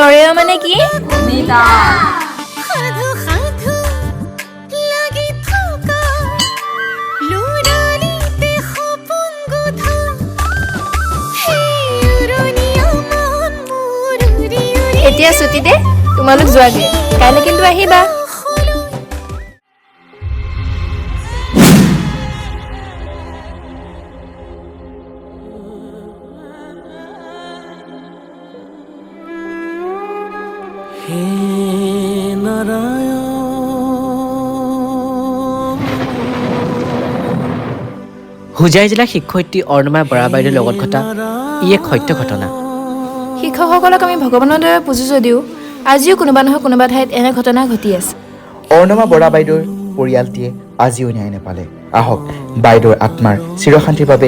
চৰেয় মানে কি? সাধু সাধু লাগি থকা ল'ৰালিতে সপোন গোঠা, সেই উৰণীয়া মন মোৰ উৰি উৰি এতিয়া ছুটি দে, তোমালোক যোৱাগে। কাইলৈ কিন্তু আহিবা। আকাশলৈ। হে নাৰায়ণ। হোজাই জিলাৰ শিক্ষয়িত্ৰী অৰ্ণমা বৰা বাইদেউৰ লগত ঘটা ই এক সত্য ঘটনা। শিক্ষকসকলক আমি ভগৱানৰ দৰে পুজো যদিও আজিও কোনোবা নহয় কোনোবা ঠাইত এনে ঘটনা ঘটি আছে। অৰ্ণমা বৰা বাইদেউৰ পৰিয়ালটিয়ে আজিও ন্যায় নাপালে। আহক, বাইদেউৰ আত্মাৰ চিৰশান্তিৰ বাবে